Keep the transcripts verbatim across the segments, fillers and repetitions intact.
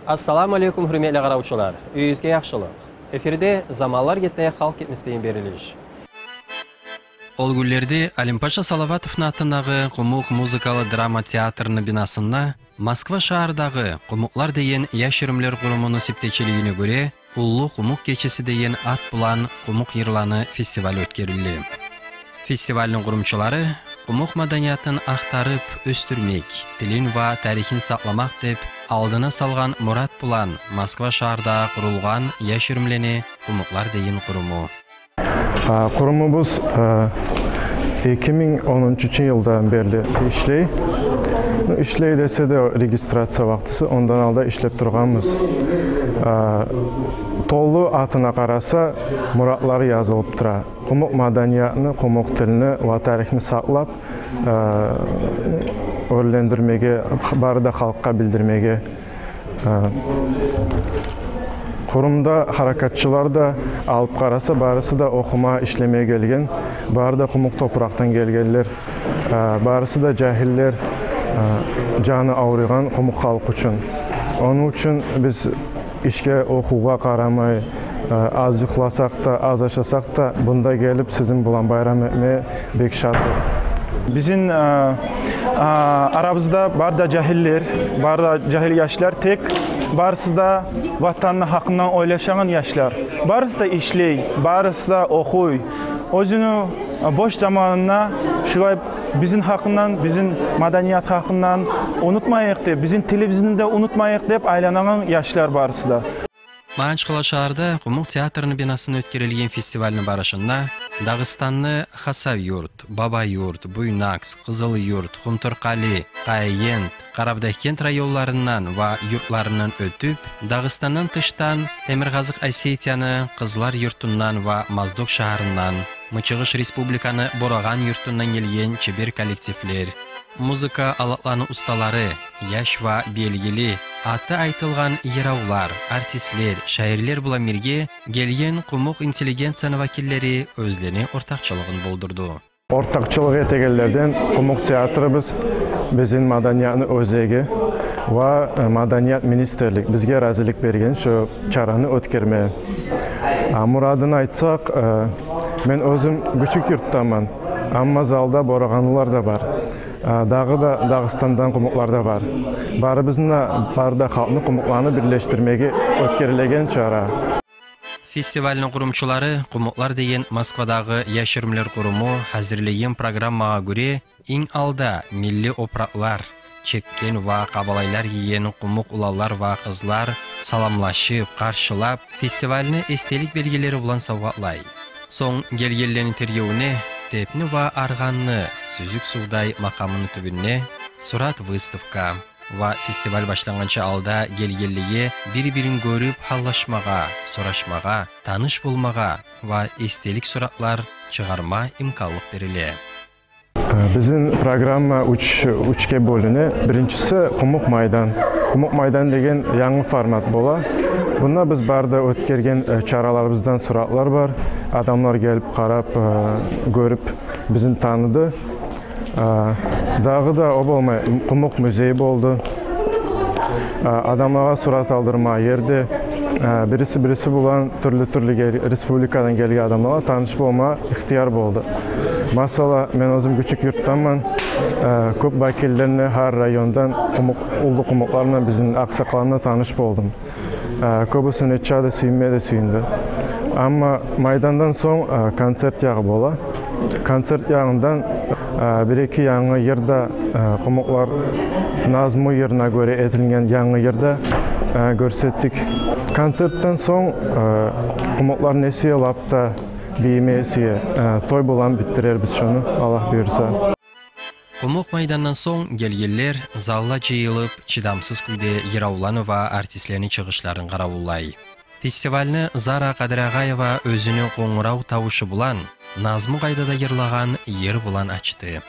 Ассаламу алейкум, гьюрметли къаравчулар. Уьюгюзге яхшылыкъ. Эфирде «Заманлар гетди, халкъ гетмес» деген берилиш. Ол гюнлерде Алимпаша Салаватовну атындагъы къумукъ музыкалы драма театрны бинасында Москва шагьардагъы «Къумукълар» деген яш-оьрюмлер къурумуну сиптечилигине гёре, «Уллу къумукъ гечеси» деген ат булан къумукъ йырланы фестивалы оьтгерилди. Фестивальны къурумчулары къумукъ маданиятын ахтарып оьсдюрмек, тилин ва тарихин сакъламакъ деп алдына салгъан мурат булан Москва шагьарда къурулгъан яш-оьрюмлени «Къумукълар» деген къуруму. А, къурумубуз, а, эки минг он уьчюнчю йылдан берли ишлей. Ну, ишлей десе де, регистрация вакътиси, ондан алда ишлеп тургъанбыз. А, толу атына къараса, муратлары язылып тура. Къумукъ маданиятны, къумукъ тилни ва тарихни сакълап, а, оьрлендирмеге, бары да халкъгъа билдирмеге. Э, къурумда гьаракатчылар да, алып къараса, барысы да охума, ишлемеге гелген. Бары да къумукъ топуракъдан гелгенлер. Э, барысы да жагьиллер, э, жаны авруйгъан къумукъ халкъ учун. Ону учун биз ишге, охувгъа къарамай, э, аз юхласакъ да, аз ашасакъ да, мунда гелип сизин булан байрам этме бек шатбыз. Бизин, а, а, арабызда бар да жагьиллер, бар да жагьил яшлар, тек барысы да ватанны гьакъындан ойлашагъан яшлар. Барысы да ишлей, барысы да охуй. Оьзюню, а, бош заманында шулай бизин гьакъындан, бизин маданият гьакъындан унутмайыкъ деп, бизин тилибизни де унутмайыкъ деп айланагъан яшлар барысы да. Магьачкъала шагьарда къумукъ театрны бинасында оьтгерилген фестивальны барышында Дагъыстанны Хасавюрт, Бабаюрт, Буйнакск, Къызылюрт, Къумторкъали, Къаягент, Къарабудагъгент районларындан ва юртларындан оьтюп, Дагъыстандан тышдан Темиркъазыкъ Осетияны Къызлар юртундан ва Моздок шагьарындан, Мычыгъыш Республиканы Борагъан юртундан гелген чебер коллективлер, музыка алатланы усталары, яш ва белгили аты айтылгъан йыравлар, артистлер, шаирлер булан бирге гелген къумукъ интеллигенцияны вакиллери оьзлени ортакъчылыгъын болдурду. Ортакъчылыкъ этегенлерден къумукъ театрыбыз, бизин маданиятны оьзеги ва, э, маданият министрлик бизге разилик берген шо чараны оьтгерме. А мурадын айтсакъ, э, мен оьзюм Гючюкюртданман, амма залда борагъанлылар да бар. А, дагъы да Дагъыстандан къумукълар да бар. Барыбызны да, бары да халкъны, къумукъланы бирлешдирмеге оьтгерилеген чара. Фестивальны къурумчулары «Къумукълар» деген Москвадагъы яш-оьрюмлер къуруму гьазирлеген программагъа гёре, инг алда милли опуракълар, чепкен ва къабалайлар гийген къумукъ уланлар ва къызлар саламлашып, къаршылап, фестивальны эсделик белгилери булан савгъатлай. Сонг гелгенлени тергевюне тепни ва аргъанны сюзюк сувдай макъамыны тюбюнде сурат выставка ва фестиваль башлангъанча алда гелгенлеге бир-бирин гёрюп гьаллашмагъа, сорашмагъа, таныш болмагъа ва эсделик суратлар чыгъарма имканлыкъ бериле. Бизин программа уьч, уьчге бёлюне. Биринчиси къумукъ майдан. Къумукъ майдан деген янгы формат бола. Мунда биз бары да оьтгерген, э, чараларыбыздан суратлар бар. Адамлар гелип къарап, э, гёрюп, бизин таныды. Э, дагъы да о болмай, къумукъ музей болду. Э, адамлагъа сурат алдырма ерде, э, бириси-бириси булан тюрлю-тюрлю гел-, республикадан гелген адамлагъа таныш болма ихтияр болду. Масала, мен оьзюм Гючюкюртданман. Э, кёп вакиллени гьар райондан къумукъ, уллу къумукълар булан, бизин акъсакъаллар булан таныш болдум. Э, кёбюсю нечакъы да сююнме де сююндю. Амма майдандан сонг, э, концерт ягъы бола. Концерт ягъындан, э, бир-эки янгы йыр да, э, къумукълар назму йырына гёре этилген янгы йыр да, э, гёрсетдик. Концерттен сонг, э, къумукълар не сюе, лап да бийиме сюе, э, той булан битдирербиз шону, Аллагь буюрса. Къумукъ майдандан сонг гелгенлер залда жыйылып, чыдамсыз кюйде йыравланы ва артистлени чыгъышларын къаравуллай. Фестивальны Зара Къадырагъаева оьзюню къонгурав тавушу булан, назму къайдада йырлагъан йыр булан ачды.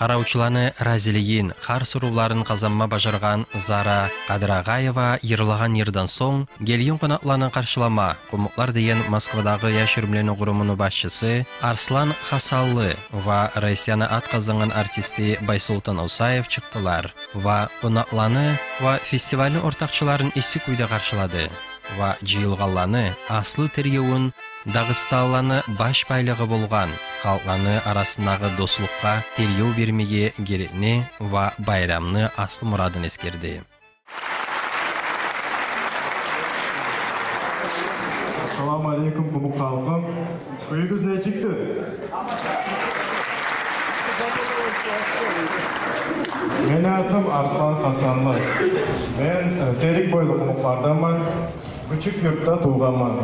къаравчуланы разилигин, харс-урувларын къазанма бажаргъан Зара Къадырагъаева йырлагъан йырдан сонг, гелген къонакъланы къаршылама «Къумукълар» деген Москвадагъы яш оьрюмлени къурумуну башчысы Арслан Хасанлы ва Россияны ат къазангъан артисти Байсолтан Усаев чыкъдылар ва къонакъланы ва фестивальны ортакъчыларын исси кюйде къаршылады ва жыйылгъанланы аслу тергевюн дагъыстанлыланы баш байлыгъы болгъан халкъланы арасындагъы дослукъгъа тергев бермеге герекни ва байрамны аслу мурадын эсгерди. Ассаламу алейкум, къумукъ халкъым. Кююгюз нечикдир? Мени атым Арслан Хасанлы. Мен, э, Терик бойлу къумукъларданман. Кючюк юртда тувгъанман.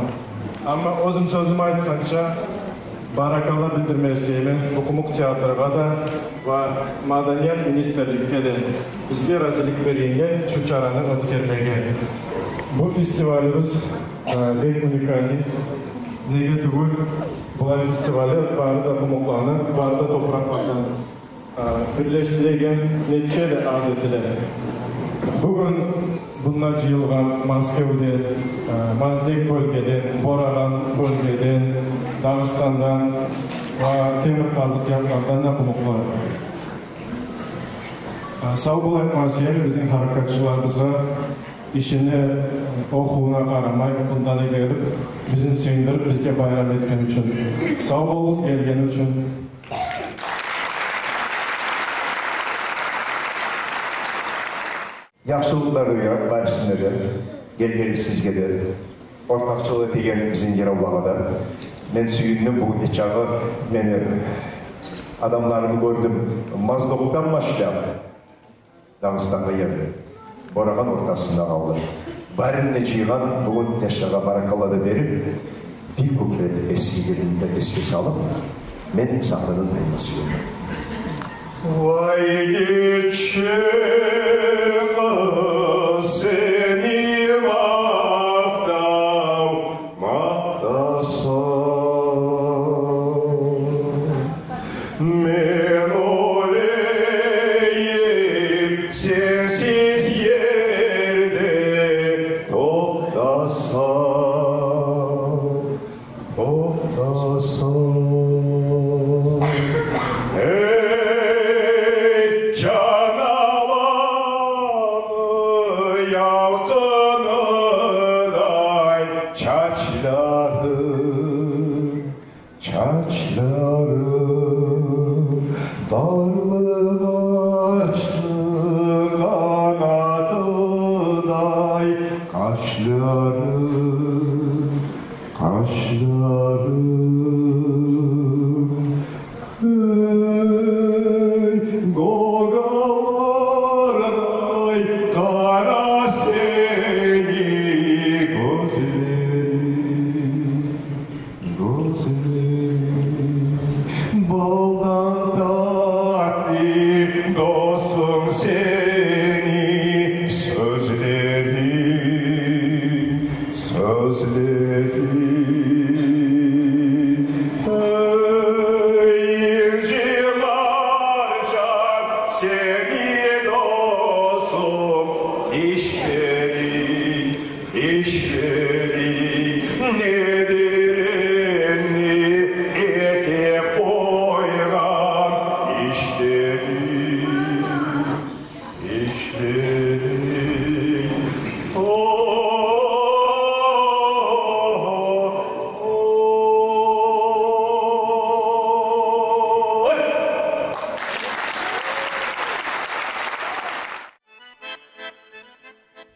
Амма оьзюм сёзюм айтгъанча, баракалла билдирме сюемен бу къумукъ театргъа да ва Маданият министрликге де, бизге разилик бергенге шу чараны оьтгермеге. Бу фестивалыбыз, э, бек уникальный. Неге тюгюл, булай фестивалы бары да къумукъланы, бары да топуракълардан, э, бирлешдиреген нече де аз этиле. Бугюн мунда жыйылгъан Маскевден, э, Маздек бёлгеден, Борагъан бёлгеден, Дагъыстандан ва Темиркъазыкъ якълардан да къумукълар. Э, сав бол айтма сюемен бизин гьаракатчыларыбызгъа, ишине, охувуна къарамай, мунда да гелип, бизин сююндюрюп, бизге байрам этген учун. Сав болугъуз гелген учун. Яхшылыкълар уяр барысына да, гелген сизге де, ортакъчылыкъ этеген бизин йыравлагъа да. Мен сююндюм, бу нечакъы мени адамларымны гёрдюм. Маздокдан башлап Дагъыстангъа ерли. Борагъан ортасында къалды. Барын да жыйгъан бугюн яшлагъа баракалла да берип, бир кюплет эсгерегенин де эсге салып, мен сагьнадан таймас эдим. Вай, гиччи къыз, сени макътав макътаса, мен оьлейим сенсиз ерде токътаса, токътаса. Эй, жан аланы ялкъыныдай чачларынг, чачларынг, дарлы къашлы къанатыдай къашларынг, къашларынг. Эй, гёгаллардай къара сени гёзлеринг, гёзлеринг. Балдан татли, досум, сени сёзлеринг, сёзлеринг. Эй, инжи маржан сени, досум, тишлеринг, тишлеринг, недир энни этип къойгъан ишлеринг. Ишлеринг. О, о, о, о.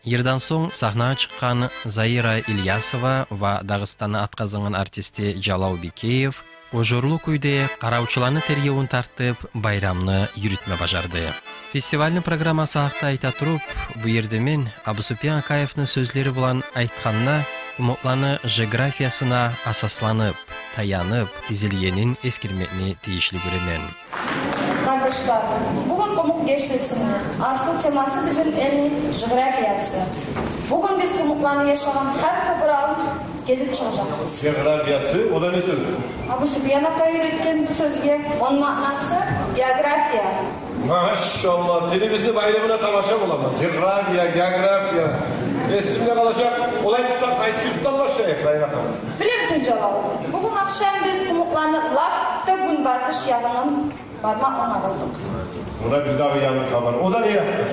Йырдан сонг сагьнагъа чыкъгъан Заира Ильясова ва Дагъыстанны ат къазангъан артисти Жалал Бикеев ужурлу кюйде къаравчуланы тергевюн тартып, байрамны юрютме бажарды. Фестивальны программасы гьакъда айта туруп, бу ерде мен Абусупиян Акаевни сёзлери булан айтгъанда, къумукъланы жографиясына асасланып, таянып тизилгенин эсгермекни тийишли гёремен. Къардашлар, бугюн къумукъ гечесини аслу темасы бизин элни жографиясы. Бугюн биз къумукъланы яшагъан гьар топурагъын гезип чыгъажакъбыз. Географиясы, о да не сёз? Абусупиян Акай уьйретген бу сёзге, ону маънасы география. Машаллагь, тилибизни байлыгъына тамаша боламан. Джугърафия, география. Эсимде къалажакъ. Олай буса, къайсы юртдан башлайыкъ, Зайнап? Билемисен, Жалал, бугюн ахшам биз къумукъланы лап да гюнбатыш ягъына барма онгарылдыкъ. Муна бир дагъы янгы хабар. О да не якъдыр?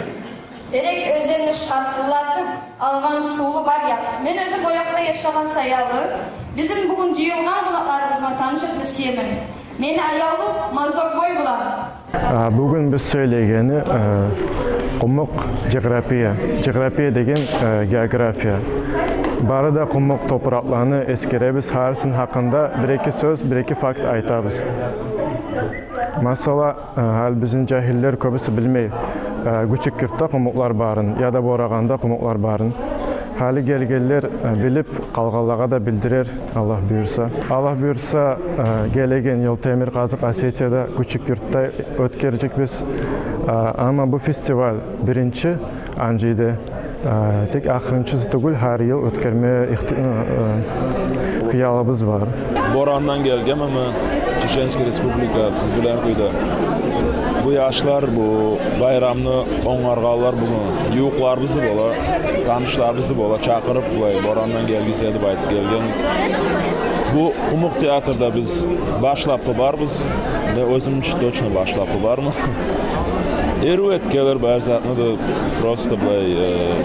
Терек оьзенни шартлатып алгъан суву бар якъ. Мен оьзюм о якъда яшагъан саялы, бизин бугюн жыйылгъан къонакъларыбызгъа таныш этме сюемен мени аявлу Моздок бой булан. А, бугюн биз сёйлейгени, э, къумукъ джугърафия. Джугърафия деген, э, география. Бары да къумукъ топуракъланы эсгеребиз, гьарисини гьакъында бир-эки сёз, бир-эки факт айтабыз. Масала, э, гьали бизин жагьиллер кёбюсю билмей, э, Гючюкюртде къумукълар барын яда Борагъанда къумукълар барын. Гьали гелгенлер, э, билип, къалгъанлагъа да билдирер, Аллагь буюрса. Аллагь буюрса, э, гелеген йыл Темиркъазыкъ Осетияда, Гючюкюртде оьтгережекбиз. Э, амма бу фестиваль биринчи Анжиде. Э, тек ахырынчысы тюгюл, гьар йыл оьтгерме ихти-, э, э, хыялыбыз бар. Борандан гелгенмен, Чеченский Республика, сиз билеген кюйде. Бу яшлар, бу байрамны онгаргъанлар бугюн. Ювукъларыбыз да бола, танышларыбыз да бола, чакъырып, булай, Борандан гелгизди деп айтып гелген. Бу къумукъ театрда биз башлапгъы барбыз. Мен оьзюм точно башлапгъы барман. Эрив этгенлер бар затны да, просто булай, э,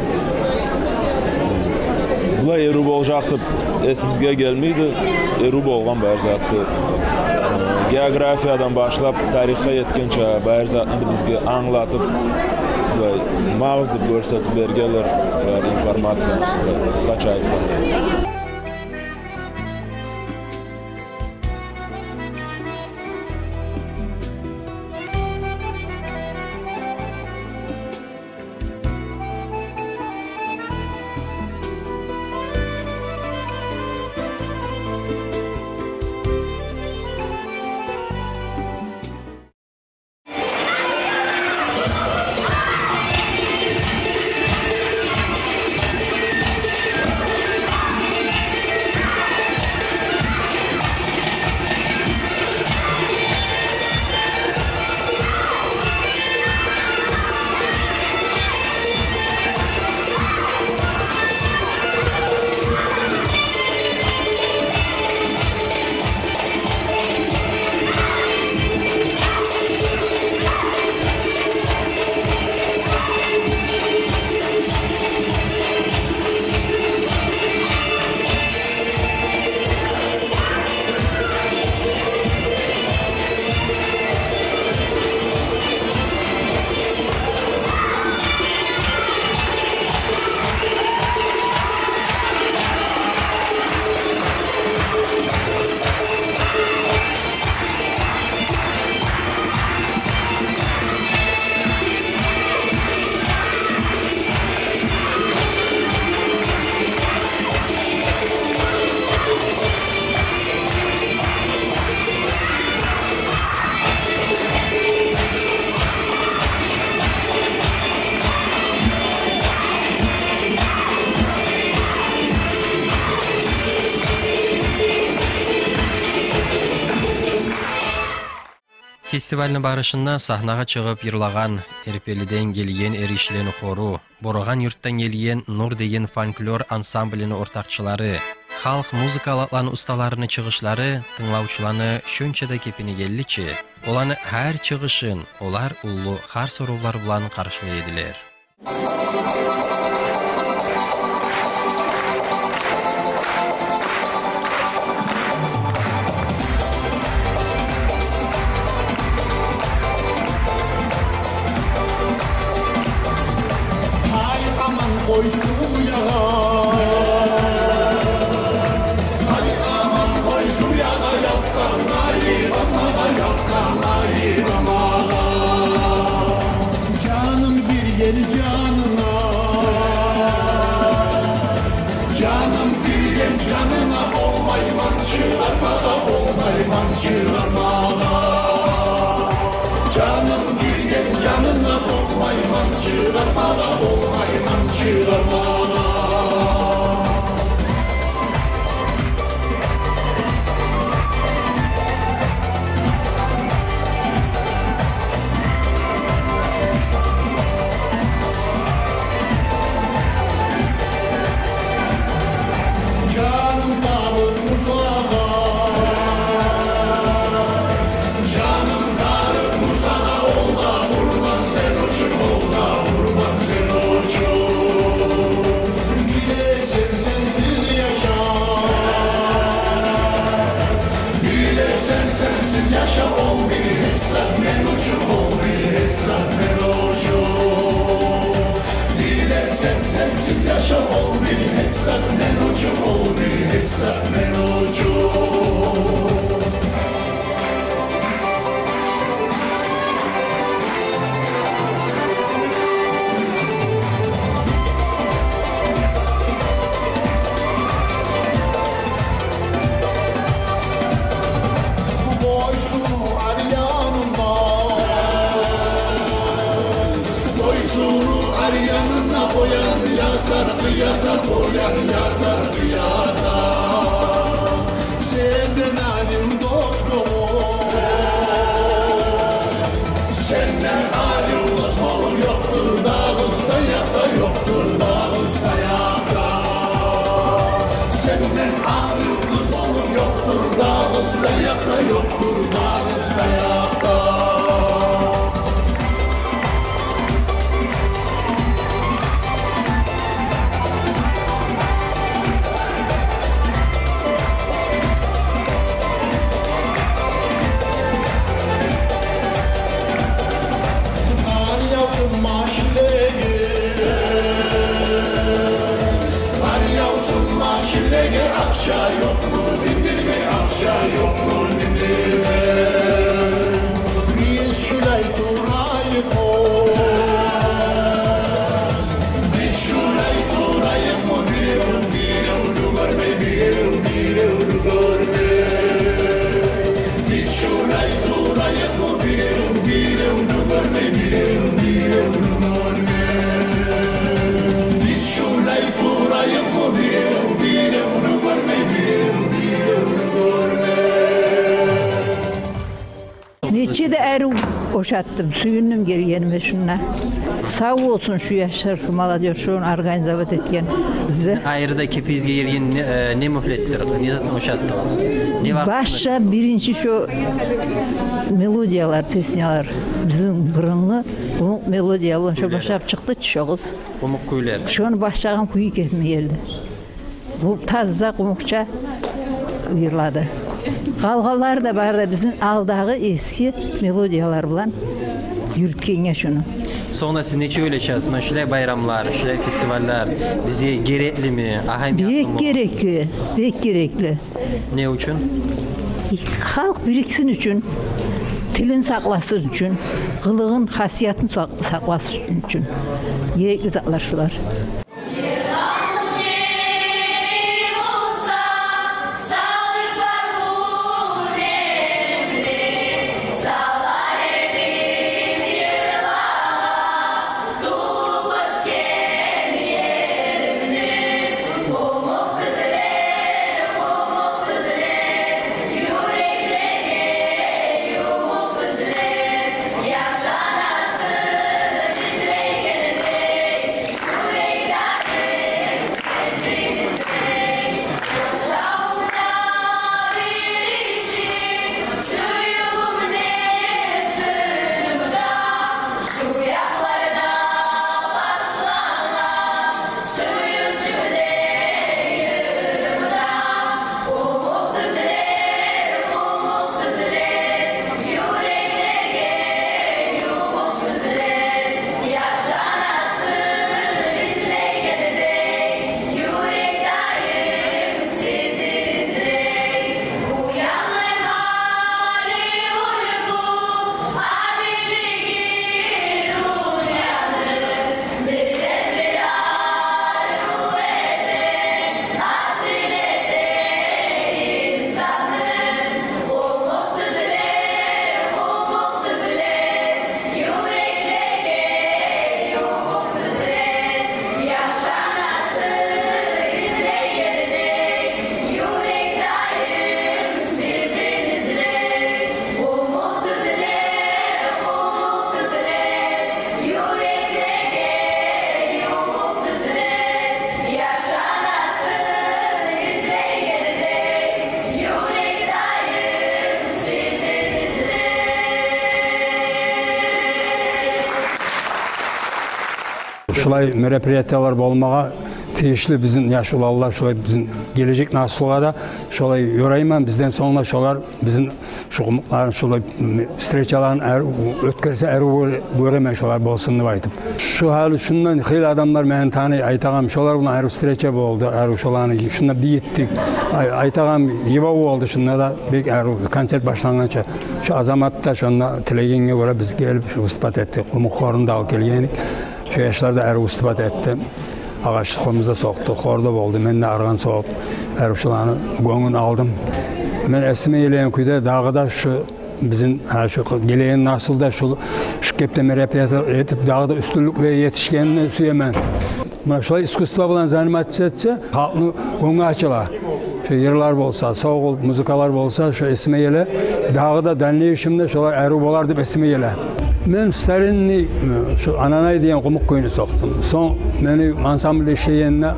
булай эрив болажакъ деп эсибизге гелмейди. Эрив болгъан бар затны. Э, географиядан башлап, тарихге етгенче бар затны да бизге англатып, булай магъыз деп гёрсетип бергенлер, бар информация, булай къысгъача айтгъанда. Фестивальны барышында сагьнагъа чыгъып йырлагъан Эрпелиден гелген эргишилени хору, Борагъан юртдан гелген «Нур» деген фольклор ансамблини ортакъчылары, халкъ музыка алатланы усталарыны чыгъышлары тынглавчуланы шонча да кепине гелди чи, оланы гьар чыгъышын олар уллу харс оьрювлер булан къаршылай эдилер. Гьай, аман къой сув ягъа. Гьай, аман къой сув ягъа, якъгъан айырмагъа, якъгъан айырмагъа. Жаным кирген жанынга, жаным кирген жанынга, болмайман чыгъармагъа, болмайман чыгъармагъа. Жаным кирген жанынга, болмайман чыгъармагъа, болмайман чыгъармагъа. Мен учун. Бойсун ар янына, бойсун ар янына, боян ятар къыяда, боян ятар къыяда. Сенден арив дос болуп, сенден арив дос болуп ёкъдур Дагъыста якъда, ёкъдур Дагъыста якъда. Сенден арив дос болуп ёкъдур Дагъыста якъда, ёкъдур Дагъыста якъда. Къар явсун машинлеге, къар явсун машинлеге, акъча ёкъму миндирме, акъча ёкъму миндирме. Биз шулай турайыкъ о. Биз шулай турайыкъмы, биревню, биревню гёрмей, биревню, биревню гёрмей. Биз шулай турайыкъмы, биревню, биревню гёрмей, биревню, биревню гёрмей. Биз шулай турайыкъмы, биревню, биревню гёрмей, биревню, биревню гёрмей. Нече де арив ошатдым, сююндюм гелгениме шунда. Сав болсун шу яшлар, шу молодёжь, шуну организовать этген. Сизин айрыда кепигизге гелген не, э, не мюгьлетдир, не затны ошатдыгъыз? Не вакътисинде? Башлап биринчи шо мелодиялар, песнялар, бизин бурынгъы къумукъ мелодиялар, шо башлап чыкъды чы шо къыз. Къумукъ кюйлер. Шону башлагъан кюй гелме гелди. Бу таза къумукъча йырлады. Къалгъанлары да бар да, бизин алдагъы эски мелодиялар булан юрютгенге шуну. Сонг да сиз нечик ойлашасыз? Муна шулай байрамлар, шулай фестиваллар бизге гереклими, агьамиятлымы? Бек герекли, бек герекли. Не учун? Халкъ бириксин учун, тилин сакъласын учун, къылыгъын, хасиятын сакъ-, сакъласын учун герекли затлар шулар. Шулай мероприятиялар болмагъа Тийишли бизин яш уланлар, шолай бизин гележек наслугъа да шолай ёрайман, бизден сонг да шолар бизин шу къумукъланы, шолай, м, встречаларын эр-, оьтгерсе, эр гёре-, гёремен, шолар болсун деп айтып. Шу гьали шундан хыйлы адамлар мени таный, айтагъан, шолар булан эр встреча болду, эр шоланы шунда бийитдик. Ай-, айтагъан йыбав болду, шунда да бек эр концерт башлангъанча. Шу Азамат да шонда тилегенге гёре биз гелип, шу выступать этдик. Къумукъ хорун да алып гелген эдик. Шу яшлар да эр выступать этди. Агъач хомуз да сокъду, хор да болду. Мен де аргъан согъуп, эр шуланы гёнгюн алдым. Мен эсиме гелеген кюйде дагъы да шу бизин, гьа, шу гелеген наслу да шу, шу кепде мероприятие этип, дагъы да уьстюнлюклеге етишгенин сюемен. Муна шулай искусство булан заниматься этсе, халкъны гёнгю ачыла. Шу йырлар болса, согъулуп, музыкалар болса, шу эсиме геле. Дагъы да дальнейшемде шолар арив болар деп эсиме геле. Мен старинный, шу «Ананай» деген къумукъ кюйню сокъдум. Сонг мени ансамбльде ишлегенде,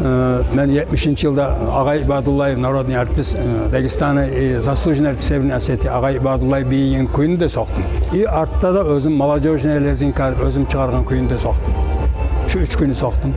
э, мен етмишинчи йылда Агъай Ибадуллаев, народный артист, э, Дагестана, и заслуженный артист Северной Осетии Агъай Ибадуллаев бийийген кюйню де сокъдум. И артда да оьзюм «Молодёжная лезгинка» деп оьзюм чыгъаргъан кюйню де сокъдум. Шу уьч кюйню сокъдум.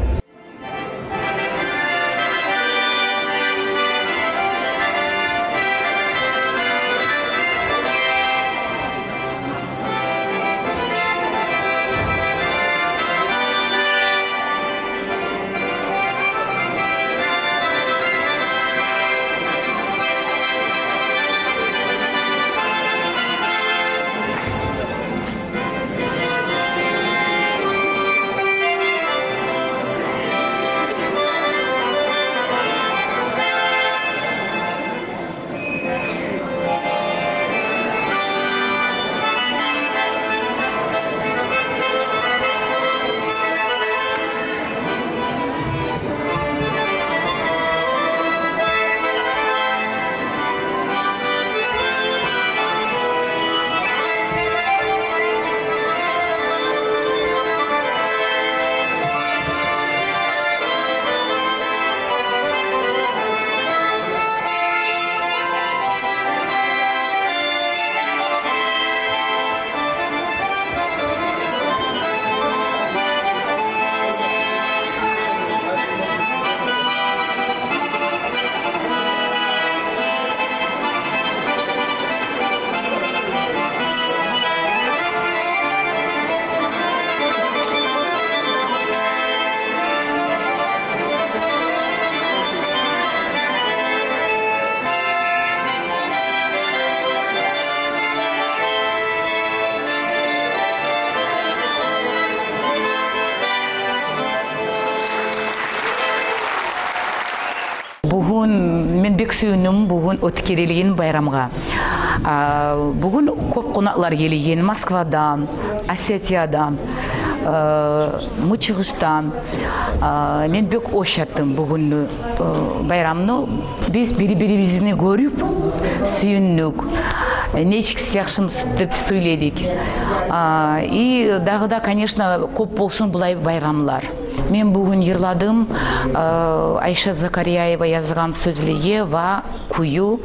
Бугюн мен бек сююндюм бугюн оьтгерилген байрамгъа. А, бугюн кёп къонакълар гелген Москвадан, Осетиядан, э, Мычыгъышдан. А, мен бек ушатдым бугюнню, э, байрамны. Биз бир-бирибизни гёрюп сююндюк. Нечик яхшымысыз деп сёйледик. А, и дагъы да, конечно, кёп болсун булай байрамлар. Мен бугюн йырладым, э, Айшат Закарьяева язгъан сёзлеге ва кюю,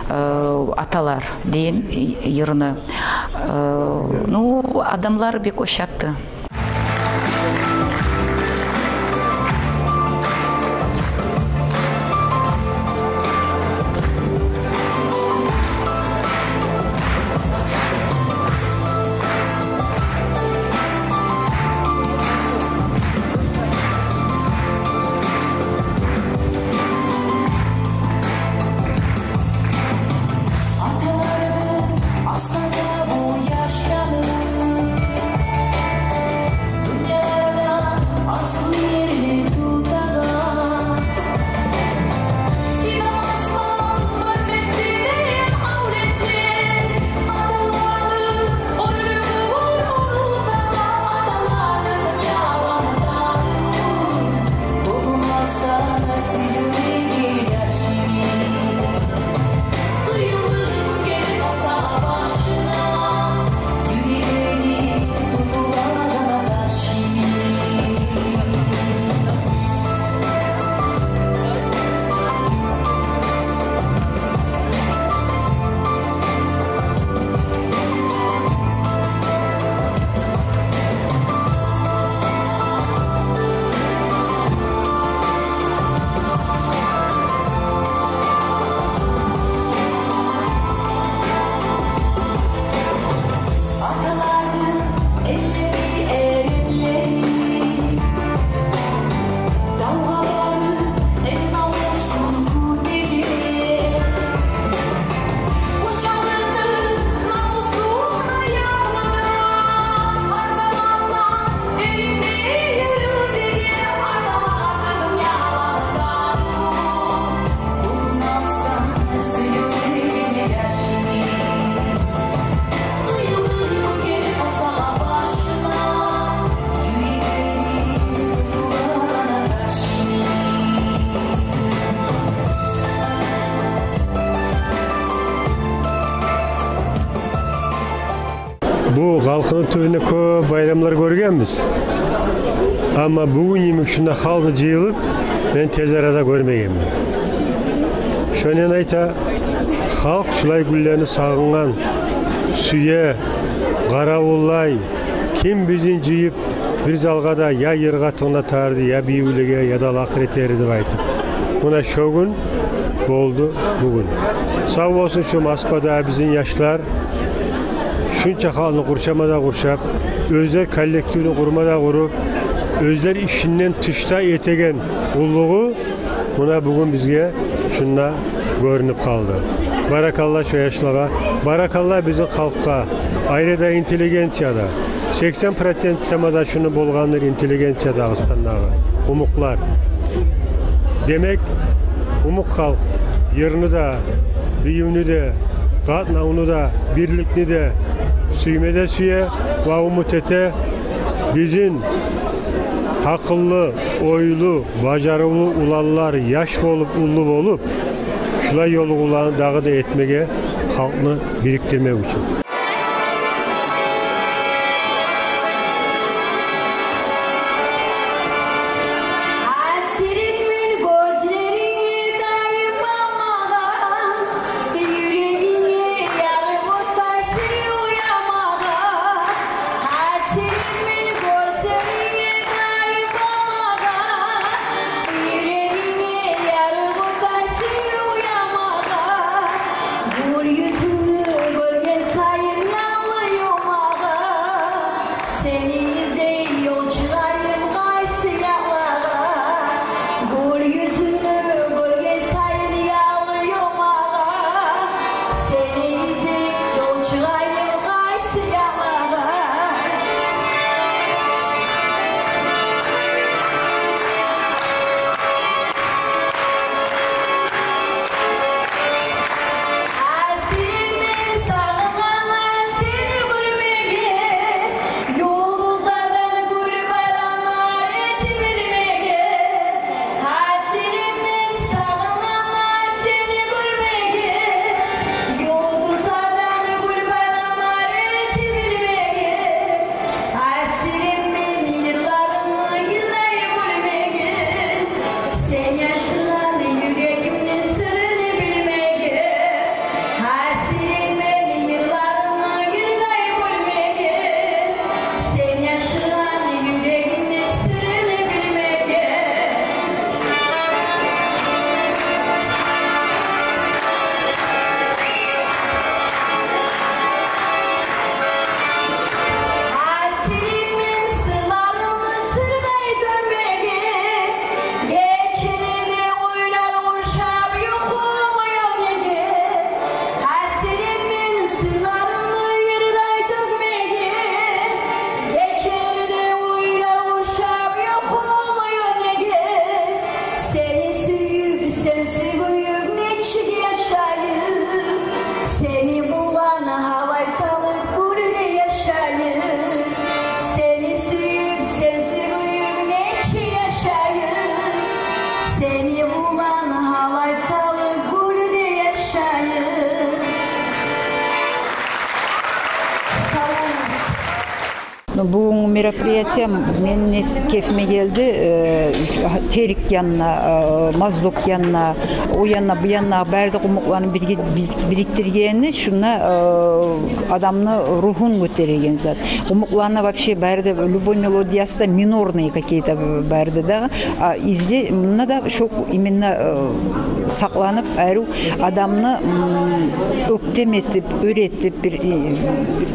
э, «Аталар» деген йырны. Э, ну, адамлар бек ушатды. Бу халкъыны тюбюнде кёп байрамлар гёргенбиз. Амма бугюн йимик шунда халкъ жыйылып, мен тез арада гёрмегенмен. Шондан айта, халкъ шулай гюнлени сагъынгъан, сюе, къаравуллай, ким бизин жыйып бир залгъа да я йыргъа тынглатар эди, я бийивлеге, я да лакъыр этер эди деп айтып. Муна шо гюн болду бугюн. Сав болсун шу Москвада бизин яшлар шунча халкъны къуршама да къуршап, оьзлер коллективни къурма да къуруп, оьзлер ишинден тышда этеген къуллугъу муна бугюн бизге шунда гёрюнюп къалды. Баракалла шо яшлагъа, баракалла бизин халкъгъа, айрыда интеллигенциягъа. Сексен процент сама да шуну болгъандыр интеллигенция Дагъыстандагъы, къумукълар. Демек, къумукъ халкъ йырны да, бийивню де, къатнавну да, бирликни де сюйме де сюе ва умут эте, бизин гьакъыллы, ойлу, бажарывлу уланлар яш болуп, уллу болуп, шулай ёлугъувланы дагъы да этмеге, халкъны бирикдирмек учун. Гьасиретмен гёзлеринге тайып алмагъа, юрегинге ярыкъ отдай сююв уямагъа. Гьасиретмен гёзлеринге тайып алмагъа, юрегинге ярыкъ отдай сююв уямагъа. Гюл юзюнгню гёрген сайын ялыймагъа. Сени излей ёл чыгъайым къайсы якълагъа? Гюл юзюнгню гёрген сайын ялыймагъа. Сени излей ёл чыгъайым къайсы якълагъа? Гьасиретмен сагъынаман сени гёрмеге, юлдузлардан гюл байрамлар этип билмеге. Гьасиретмен сагъынаман сени гёрмеге, юлдузлардан гюл байрамлар этип билмеге. Гьасиретмен йырларымны йырдай билмеге, сен яшыргъан юрегимни сырын билмеге. Гьасиретмен йырларымны йырдай билмеге, сен яшыргъан юрегимни сырын билмеге. Гьасиретмен сырларымны сырдай тёкмеге, гечелерде ойлар къуршап юхум уянмагъа. Гьасиретмен сырларымны йырдай тёкмеге, гечелерде ойлар къуршап юхум уянмагъа. Сени сююп, сенсиз гюлюп нечик яшайым? Сени булан гьалай салып гюлде яшайым? Сени сююп, сенсиз гюлюп нечик яшайым? Сени булан гьалай салып гюлде яшайым? Салам. Ну, бу мероприятие мени нес-, кепиме гелди, э, Терек янына, э, Моздок янына, о янына, бу янына бары да къумукъланы бирге-, бир-, бирикдиргени, шунда, э, адамны ругьун гётереген зат. Къумукъланы вообще бары да, любой мелодиясы да минорные какие-то бары да, да. А изде, мунда да шо именно, э, сакъланып, арив адамны, м, оьктем этип, оьр этип, бир, э, бир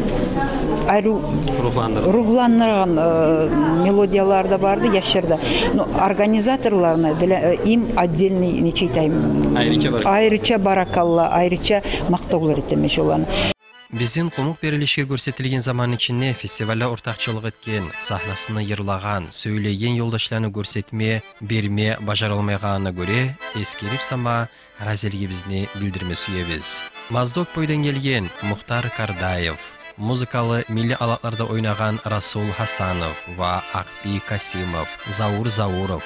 арив ругьландыргъан, ругьландыргъан, э, мелодиялар да барды, яшлар да. Но организаторланы, э, им отдельный, нечик айтайым, айрыча бар-, айрыча баракалла, айрыча макътавлар этемен шоланы. Бизин къумукъ берилишге гёрсетилген заманны ичинде фестивалда ортакъчылыкъ этген, сагьнасында йырлагъан, сёйлеген ёлдашланы гёрсетме, берме бажарылмайгъанына гёре, эсгерип сама разилигибизни билдирме сюебиз. Моздок бойдан гелген Мухтар Кардаев, музыкалы милли алатларда ойнагъан Расул Гьасанов ва Акъбий Касимов, Заур Зауров,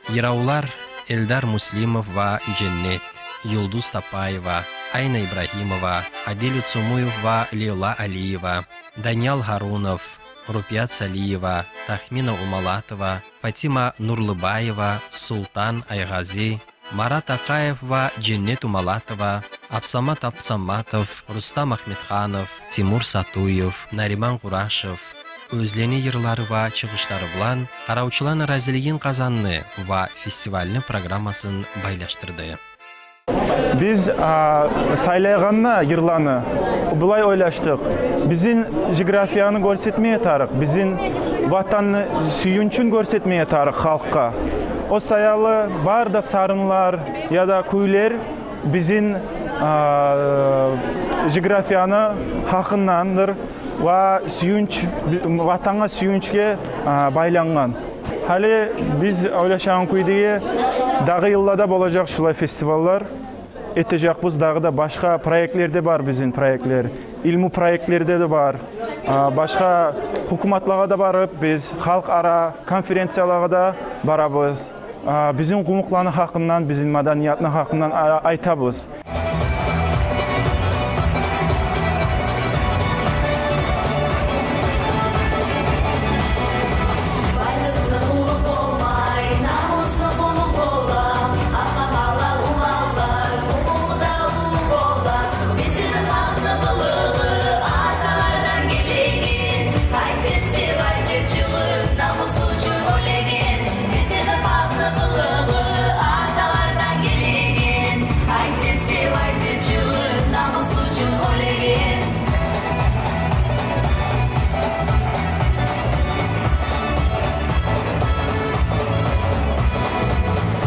йыравлар Эльдар Муслимов ва Женнет, Юлдуз Тапаева, Айна Ибрагьимова, Адил Цумуев ва Лейла Алиева, Даниял Гьарунов, Рупият Салиева, Тахмина Умалатова, Фатима Нурлыбаева, Султан Айгъази, Марат Акъаев ва Женнет Умалатова, Абсамат Абсаматов, Рустам Ахмедханов, Тимур Сатуев, Нариман Къурашев оьзлени йырлары ва чыгъышлары булан къаравчуланы разилигин къазанды ва фестивальны программасын байлашдырды. Биз, а, сайлайгъанда йырланы, булай ойлашдыкъ: бизин жографияны гёрсетмеге тарыкъ, бизин ватанны сююнчюн гёрсетмеге тарыкъ халкъгъа. О саялы бары да сарынлар яда кюйлер бизин, а, жографияны гьакъындандыр ва сююнч, ватангъа сююнчге, а, байлангъан. Гьали биз ойлашагъан кюйде, дагъы йыллада болажакъ шулай фестиваллар. Этежекбиз дагъы да, башгъа проектлер де бар бизин, проектлер, илму проектлер де бар. А, башгъа гьукуматлагъа да барып, биз халкъара конференциялагъа да барабыз. А, бизин къумукъланы гьакъындан, бизин маданиятны гьакъындан, а, айтабыз. Байлыкъны къулу болмай, намусну къулу бола. Акъмакълар, уланлар, къумукъда уллу бола. Бизин халкъны къылыгъы аталардан гелеген. Айтып, сеп айтып чыгъып, намус учун оьлеген. Бизин халкъны къылыгъы аталардан гелеген. Айтып, сеп айтып чыгъып, намус учун оьлеген.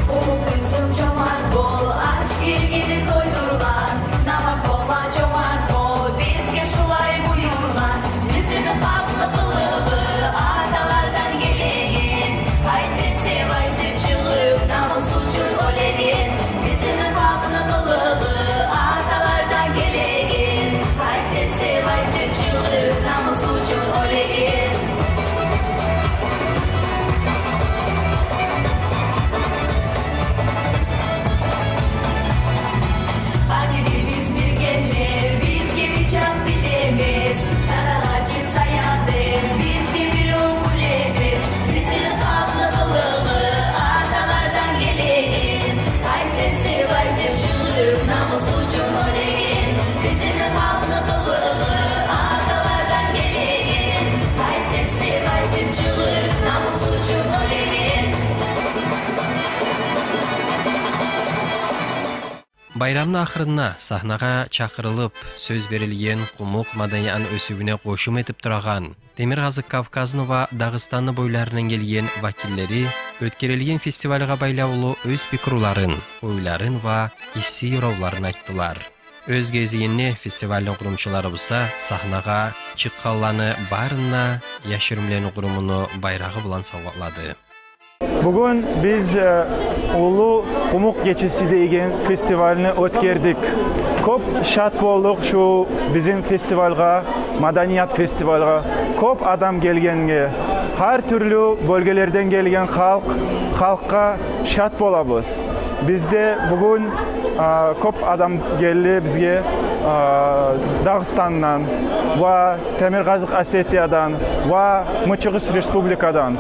Къумукъ, гюнзюм, чомарт бол, ач гелгенни тойдургъан. Намарт болма, чомарт бол, бизге шулай буюргъан. Бизин халкъны къылыгъы аталардан гелеген. Айтып, сеп айтып чыгъып, намус учун оьлеген. Бизин халкъны къылыгъы аталардан гелеген. Айтып, сеп айтып чыгъып, намус учун оьлеген. Къадирибиз билгенлер бизге бир чакъ билемес. Сарагъачы, Саянды бизге бирев билемес. Бизин халкъны къылыгъы аталардан гелеген. Айтып, сеп айтып чыгъып, намус учун оьлеген. Бизин халкъны къылыгъы аталардан гелеген. Айтып, сеп айтып чыгъып, намус учун оьлеген. Байрамны ахырында сагьнагъа чакъырылып сёз берилген къумукъ маданиятны оьсювюне къошум этип турагъан Темиркъазыкъ Кавказны ва Дагъыстанны бойларындан гелген вакиллери оьтгерилген фестивальгъа байлавлу оьз пикруларын, ойларын ва исси ёравларын айтдылар. Оьз гезигинде фестивальны къурумчулары буса сагьнагъа чыкъгъанланы барына яшюрюмлени къурумуну байрагъы булан савгъатлады. Бугюн биз, э, Уллу Къумукъ гечеси деген фестивальны оьтгердик. Кёп шат болдукъ шу бизин фестивальгъа, маданият фестивальгъа кёп адам гелгенге. Гьар тюрлю бёлгелерден гелген халкъ, халкъгъа шат болабыз. Бизде бугюн, а, кёп адам гелди бизге, а, Дагъыстандан ва Темиркъазыкъ Осетиядан ва Мычыгъыш Республикадан.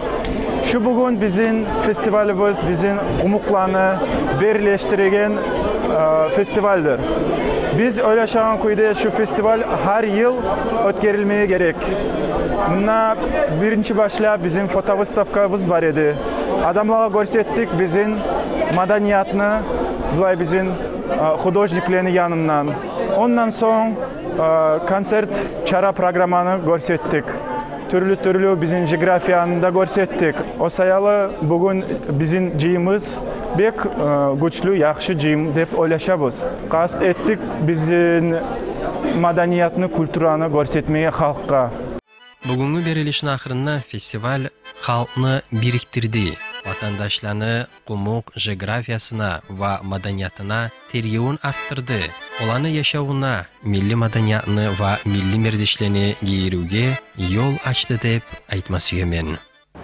Шу бугюн бизин фестивалыбыз бизин къумукъланы бирлешдиреген, э, фестивальдыр. Биз ойлашагъан кюйде шу фестиваль гьар йыл оьтгерилмеге герек. Мунда биринчи башлап бизин фотовыставкабыз бар эди. Адамлагъа гёрсетдик бизин маданиятны, булай бизин, э, художниклени янындан. Ондан сонг, э, концерт, чара программаны гёрсетдик. Тюрлю-тюрлю бизин географияны да гёрсетдик. О саялы бугюн бизин жыйыныбыз бек, э, гючлю, яхшы жыйын деп ойлашабыз. Къаст этдик бизин маданиятны, культураны гёрсетмеге халкъгъа. Бугюнгю берилишни ахырында фестиваль халкъны бирикдирди, ватандашланы къумукъ географиясына ва маданиятына тергевюн артдырды, оланы яшавуна милли маданиятны ва милли мердешлени гийиривге ёл ачды деп айтма сюемен.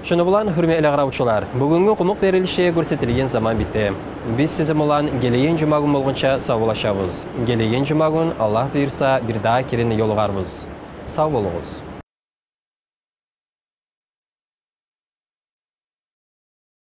Шуну булан, гьюрметли къаравчулар, бугюнгю къумукъ берилишге гёрсетилген заман битди. Биз сизин булан гелеген жума гюн болгъунча савболлашабыз. Гелеген жума гюн, Аллагь буюрса, бир дагъы керен ёлугъарбыз. Сав болугъуз.